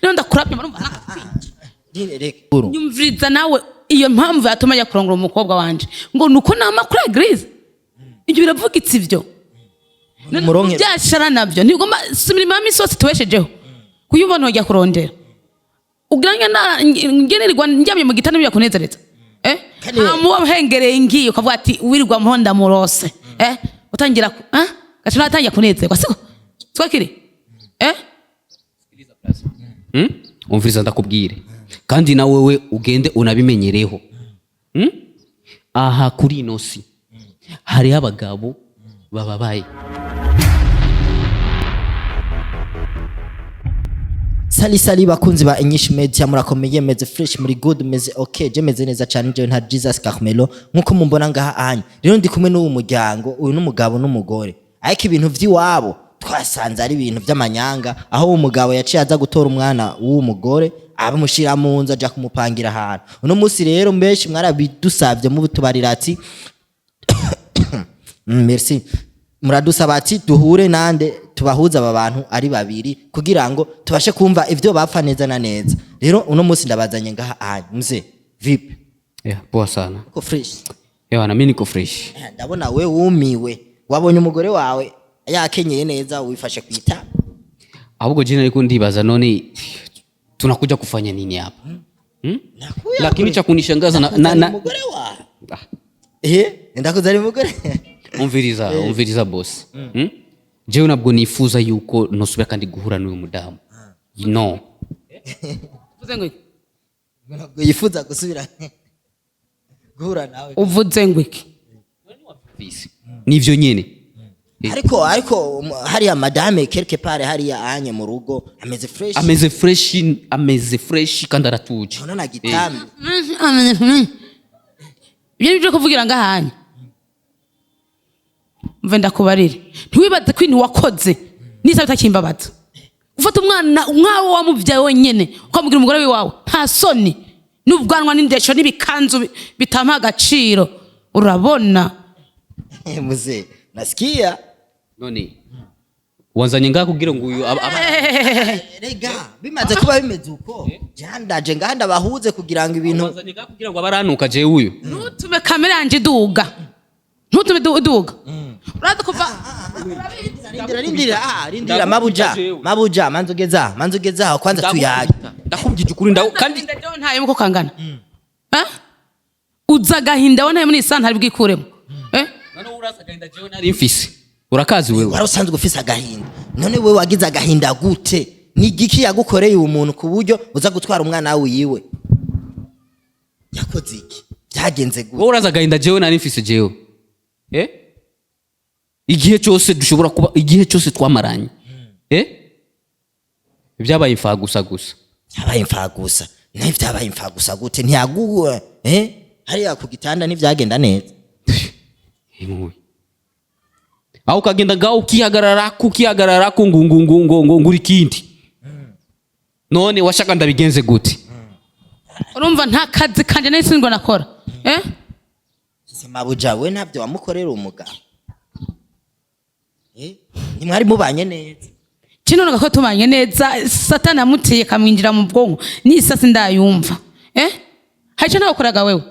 Niyo ndakurabye murumva nakakwica. Reka. Nyumviriza nawe iyo mpamvu yatuma ajya kurongora umukobwa wanje ngo nuko nama kuri église. Ibyo biravugitse ivyo. Muronke. Byashara nabyo ntigomba si imirimo ya misi yose tubeshejeho kuyumva ntujya kurondera ugira ngenerwa njyamye mu gitanda byakunezereza eh. Kandi- Nta hengereye ngiye ukavuga ati wirirwa muhonda murose eh, utangira eh, gaca natangira kunezerwa siko siko kiri eh. Umviriza ndakubwire, kandi na wewe ugende unabimenyereho. Aha kuri ino si hariho abagabo bababaye. Sali sali bakunzi ba Inyishu Media, murakomeye, meze fresh, muri good, meze okay, je meze neza cyane. Je nta Jesus Carmelo nkuko mumbona ngaha anya. Rero ndi kumwe n'uwo muryango, uyu n'umugabo n'umugore, ariko ibintu vy'iwabo twasanze ari ibintu vy'amanyanga, aho uwo mugabo yaciye aza gutora umwana w'uwo mugore abamushira mu nzu, aja kumupangira ahantu. Uno munsi rero mbenshi mwarabidusavye mutubarira ati merci, muradusaba ati duhure nande tubahuze aba bantu ari babiri kugira ngo tubashe kumva ivyo bapfa neza na neza. Rero uno munsi ndabazanye ngaha anya. Mzee, vipi? Yeah, poa sana. Uko fresh? Ewana, mimi niko fresh. Ndabona we wumiwe, wabonye umugore wawe yakenyeye neza, wifashe kwita. Ahubwo jina ariko ndibaza, none tunakuja kufanya nini hapa? Hmm? Nakuya Lakini cha kunishangaza na umugore wawe. Ah, ndakuzana umugore. Umviriza, umviriza boss. Jewe ntabwo nifuza yuko nosubira kandi guhura n'uyu mudamu. No. Uvuze ngo iki? Ntabwo yifuza gusubira guhura nawe. Uvuze ngo iki? Visi. Nivyo nyene. Ariko hariya madame quelque part hariya anye mu rugo ameze fresh. Ameze fresh, ameze fresh kandi aratuje. None na gitambi. Ibyo ni byo kuvugira ngahanya mve ndakubarire, ntiwibaze ko ibintu wakoze nisa bitakimbabaza. Gufata umwana nkawe wamubyaye wenyine ukamubwira umugore wiwawe, nta soni, n'ubwanwa n'indesho n'ibikanzu bitampa agaciro, urabona. Mzee, nasikia. None wanzanye ngaha kugira ngo uyu Rega bimaze kuba bimeze uko, jandaje nganda bahuze kugira ngo ibintu wanzanye ngaha kugira ngo abaranuka jewe uyu. Ntutume kamera yanjye iduga, ntutume iduga, uraza kuva. Rindira, rindira, ah, rindira mabuja, mabuja, manze ugeza, manze ugeza aho kwanza tuyage. Ndakubwije ukuri kandi kandi ntayo uko kangana. Eh? Uza agahinda wa ntayo muri iyi santare bwikuremo eh. None uraza agahinda jewe nari mfise. Urakazi wewe. Wari usanzwe ufise agahinda, none we wagize agahinda gute? Ni igiki yagukoreye uwo muntu ku buryo uza gutwara umwana wiwe? Yakoze iki? Byagenze gute? Wowe uraza agahinda jewe nari mfise jewe. Eh? Igihe cyose dushobora kuba, igihe cyose twamaranye. Eh? Byabaye imfagusa gusa. Byabaye imfagusa? Nayo byabaye imfagusa gute? Ntiyaguwe eh hariya ku gitanda ntibyagenda neza? Impuhwe. Aho ukagenda ngaho ukihagarara kukihagarara ko ngo ngo ngo ngo ngo nguri ikindi. None washaka ndabigenze gute? Urumva nta kazi kanje nahise ngo nakora eh. Sasa mabuja, we ntabyo wamukorera umugabo eh? Ntimwari mubanye neza? Kino ko tubanye neza, satani amuteye kamwinjira mu bwonko n'isasi ndayumva eh. Hari icyo nawe wewe?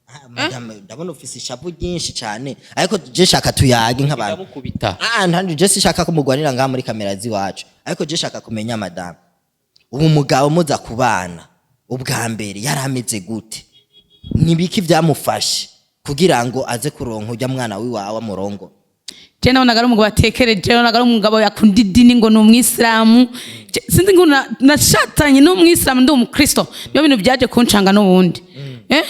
Ah, madame, ndabona ufise ishavu ryinshi cyane, ariko je shaka tuyage nk'abantu. Ndamukubita. Ah, ntabwo je sishaka kumugwanira ngaha muri kamera z'iwacu, ariko je shaka kumenya, madame, ubu mugabo muza kubana ubwa mbere yari ameze gute? Nibiki byamufashe kugira ngo aze kuronka ujya mwana wiwawe amurongo? Je nabonaga ari umugabo atekereje, nabonaga ari umugabo yakunda idini, ngo ni umwisilamu. Sinzi ngo nashatanye n'umwisilamu ndi umukristo, niyo bintu byaje kuncanga n'ubundi eh.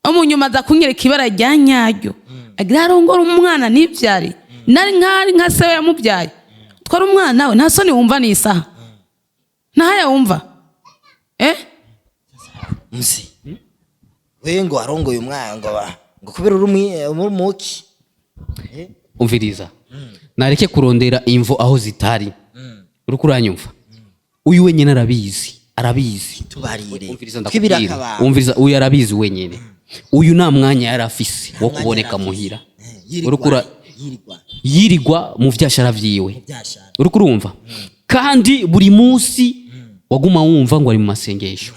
Umunyuma aza kunyereka ibara rya nyaryo, agira arongora umwana nibyari nari nkari nka se we yamubyaye, twari umwana we. Nta soni wumva n'isaha ntahaya wumva eh. Mzi we ngo arongoye umwana ngo ngo kubera uri umuki. Umviriza. Nareke kurondera imvo aho zitari. Uriko uranyumva? Uyu wenyine arabizi. Arabizi. Tubarire. Umviriza Twibira ndakubwira. akabanga. Umviriza, uyu arabizi wenyine. Uyu nta mwanya yari afise wo Mwanya kuboneka yari afise. muhira. Yirigwa, Uriko yirigwa yirirwa mu vyashara vyiwe. Byashara. Uriko urumva? Kandi buri munsi Waguma wumva ngo ari mu masengesho.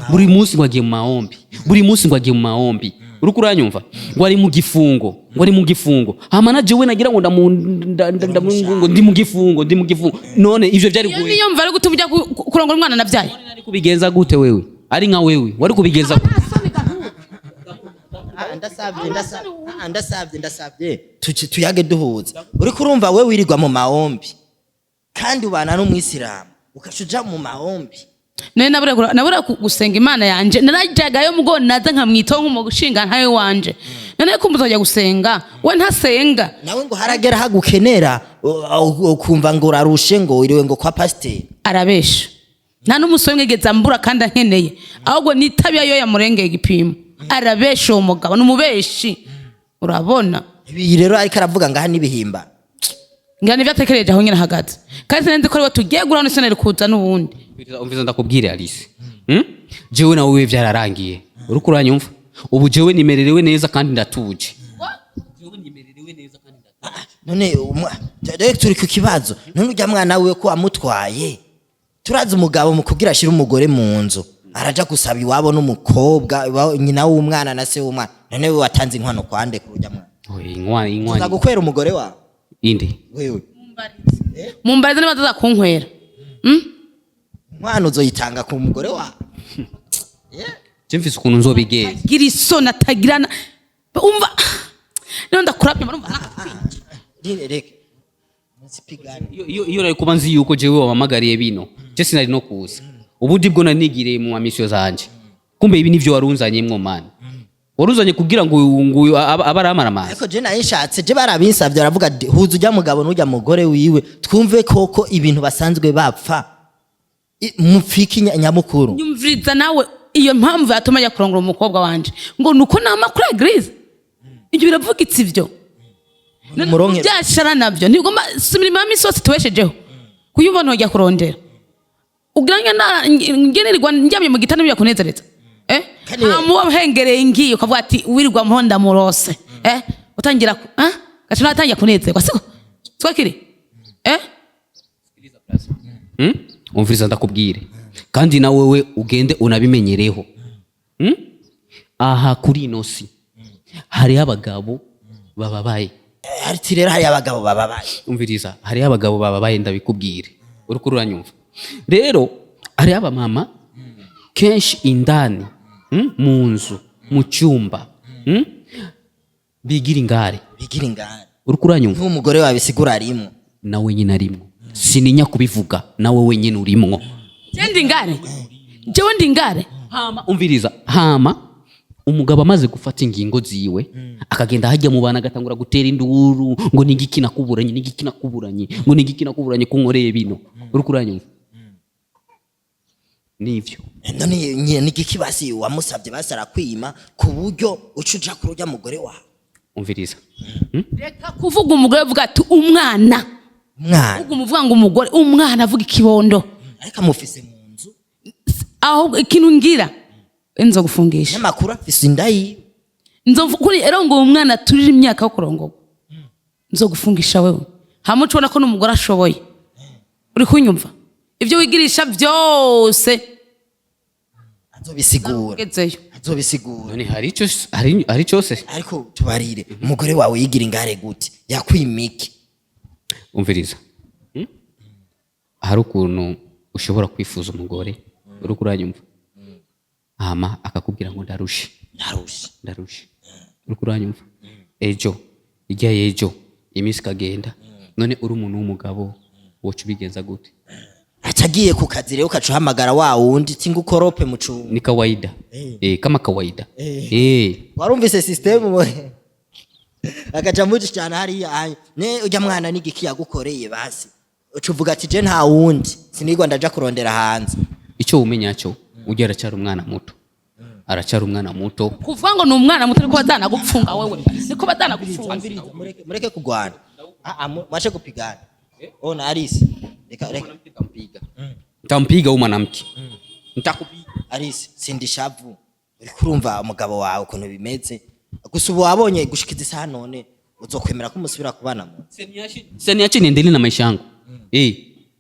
Buri munsi ngo agiye mu maombi, buri munsi ngo agiye mu maombi. Uriko uranyumva? Ngo ari mu gifungo, ngo ari mu gifungo. Hama na jewe nagira ngo ngo ndi mu gifungo, ndi mu gifungo. None ivyo vyari Iyo guhe? Niyo mva ari gutuma ujya kurongora umwana nabyaye. Nari kubigenza gute wewe? Ari nka wewe wari kubigenza gute? Ah, ndasavye, ndasavye. Ah, ndasavye, ndasavye. Tuyage duhuza. Uriko urumva, we wirirwa mu maombi kandi ubana n'umwisilamu, ukaca uja mu maombi. None nabura gusenga Imana yanje, narajagayo mugo naza nkamwitaho nk'umushinga ntawe wanje. None ko muzajya gusenga, we ntasenga. Nawe ngo haragera hagukenera, ukumva ngo urarushe, ngo wiriwe ngo kwa pasiteri. Arabesha, nta n'umusore mwigeze ambura kandi ankeneye, ahubwo nitabiya yo yamurengeye igipimo. Arabesha, uwo mugabo ni umubeshi, urabona. Ibi rero ariko aravuga ngaha n'ibihimba. Ngira nivyo atekereje aho nyine ahagaze, kandi sinzi ko ariwe tugiye guhura n'isoneri kuza n'ubundi. Umviza ndakubwire, Alice, Jewe na wewe vyararangiye. Uriko uranyumva? Ubu jewe nimererewe neza kandi ndatuje. Jewe nimererewe neza kandi ndatuje. None rero turi ku kibazo. None ujya mwana wiwe ko wamutwaye? Turazi umugabo mu kugira ashire umugore mu nzu araja gusaba iwabo n'umukobwa, nyina w'umwana na se w'umwana. None we watanze inkwano kwande kuri ujya mwana? Oye, inkwano, inkwano. Uza gukwera umugore wawe? Inde? Wewe. Mumbarize niba ataza kunkwera. Inkwano uzoyitanga ku mugore wawe? Je mfise ukuntu nzobigenza. Gira isoni atagirana. Umva, niba ndakurapima urumva. Reka musipigane. Iyo nari kuba nzi yuko jewe wamamagariye bino, je sinari no kuza. Ubundi bwo nari nigiriye mu mamisyo zanje. Kumbe ibi nivyo warunzanyemwo, man. Waruzanye kugira ngo abe aramara. Ariko je nari nshatse, je barabinsavye, baravuga ati: "Huza ujya mugabo n'ujya mugore wiwe, twumve koko ibintu basanzwe bapfa. Mupfike nyamukuru." Nyumviriza nawe, iyo mpamvu yatuma ajya kurongora umukobwa wanje ngo nuko nama kuri église, ibyo biravugitse ibyo. Muronke. Byashara nabyo ntigomba, si imirimo ya misi yose tubeshejeho kuyumva. Ntujya kurondera ugira ngo ngenerwa ndyamye mu gitanda byakunezereza, eh. Hama uhengereye ngiye ukavuga ati wirirwa muho ndamurose, eh, utangira eh, gaca natangira kunezerwa, siko siko kiri, eh. Umviriza ndakubwire, kandi na wewe ugende unabimenyereho. Aha kuri ino si hariho abagabo bababaye. Ati rero hari abagabo bababaye. Umviriza, hariho abagabo bababaye, ndabikubwire. Uriko uranyumva? Rero hariho abamama kenshi indani, mu nzu, mu cyumba, Bigira ingare. Bigira ingare. Uriko uranyumva? Nk'umugore wabisigura arimwo. Nawe nyine arimwo, sininya kubivuga, nawe wenyine urimwo. Je ndi ingare? Jewe ndi ingare? Hama umviriza, hama umugabo amaze gufata ingingo ziwe, akagenda hajya mu bantu, agatangura gutera induru ngo nigiki nakuburanye, nigiki nakuburanye, ngo nigiki nakuburanye kunkoreye bino. Uriko uranyumva? Nivyo. None nyine nigiki basi wamusabye, basi arakwima ku buryo uca uja kuri ujya mugore wawe? Umviriza. Reka kuvuga umugore, avuga ati umwana. Umwana. Uvuga umuvuga ngo umugore, umwana, avuga ikibondo. Ariko amufise mu nzu. Ahubwo ikintu ngira nzo gufungisha. N'amakuru afise inda yiwe. Nzo kuri rero ngo uwo mwana turire imyaka yo kurongorwa, nzo gufungisha wewe, hamwe ubona ko n'umugore ashoboye. Uri kunyumva? Ibyo wigirisha byose Azobisigura. Ugezeyo. Azobisigura. None hari icyo, hari cyose. Ariko tubarire, umugore wawe yigira ingare gute? Yakwimiki? Umviriza, Hari ukuntu ushobora kwifuza umugore, uriko uranyumva? Hama akakubwira ngo ndarushe. Ndarushe. Ndarushe. Uriko uranyumva? Ejo, ijya y'ejo, iminsi ikagenda. None uri umuntu w'umugabo, woca ubigenza gute? Aca agiye ku kazi rero, ukaca uhamagara wa wundi ati ngo ukorope mu cumba. Ni kawaida, eh, kama kawaida, eh. Warumvise system, agaca muci cyane hariya. Aya ne ujya mwana n'igiki yagukoreye? Basi uca uvuga ati je nta wundi, sinigwa ndaja kurondera hanze. Icyo umenya cyo, ujya aracyari umwana muto, aracyari umwana muto. Kuvuga ngo ni umwana muto, niko bazanagupfunga wewe, niko bazanagupfunga. Mureke, mureke kugwana. Ah, ah, mwache kupigana. Ona Alice, reka, reka. Nitampiga, nitampiga huyu mwanamke, nitakupiga. Alice, sindishavu. Uriko urumva umugabo wawe ukuntu bimeze? Gusa ubu wabonye gushikiza isaha, none uzokwemera ko musubira kubana mu Seniache niendelee na maisha yangu, eh.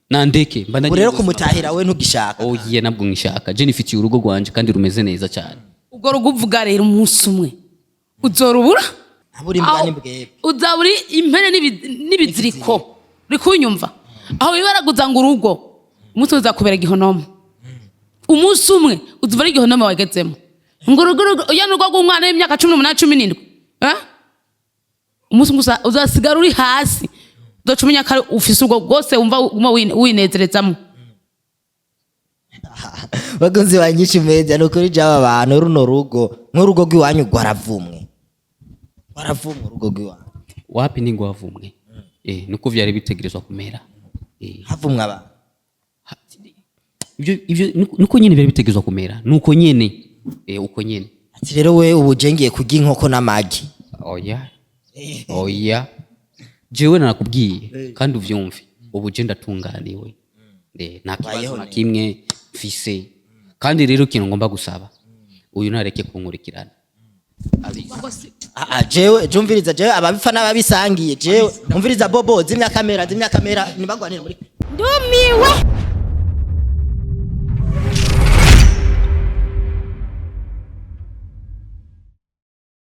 Nandeke mba Ubu ndagiye rero mu buzima. Kumutahira we ntugishaka? Oya, nabwo ngishaka. Je nifitiye urugo rwanje kandi rumeze neza cyane. Ubwo rugo uvuga rero, umunsi umwe uzorubura. Abura imbwa n'imbwebwe. Uzaba uri impene n'ibiziriko, uri kunyumva? Aho wibaraguza ngo urugo, umunsi umwe uzakubera igihonoma. Umunsi umwe uzuva ari igihonoma wagezemo, ngo urugo, urugo uya ni urugo rw'umwana w'imyaka 18, 17, eh? Umunsi umwe uzasigara uri hasi, uzoca umenya ko ufise urwo rwose wumva uguma winezerezamo. Bakunzi ba Nyinshi Media, ni ukuri jaba abantu runo rugo nk'urugo rw'iwanyu rwaravumwe, rwaravumwe urugo rw'iwanyu. Wapi, ni ngwavumwe, nuko vyari bitegerezwa kumera. Havumwe abantu. Ivyo nuko nyene vyari bitegerezwa kumera, nuko nyene, uko nyene. Ati rero we ubu je ngiye kurya inkoko n'amagi. Oya, oya, jewe narakubwiye kandi uvyumve, ubu je ndatunganiwe. Nta kibazo Bayeho na neza. kimwe mfise. Kandi rero ikintu ngomba gusaba, uyu ntareke kunkurikirana. Ah, ah, jewe jumviriza, jewe ababipfa n'ababisangiye, jewe umviriza. Bobo, zimya kamera, zimya kamera, ntibagwanire muri Ndumiwe.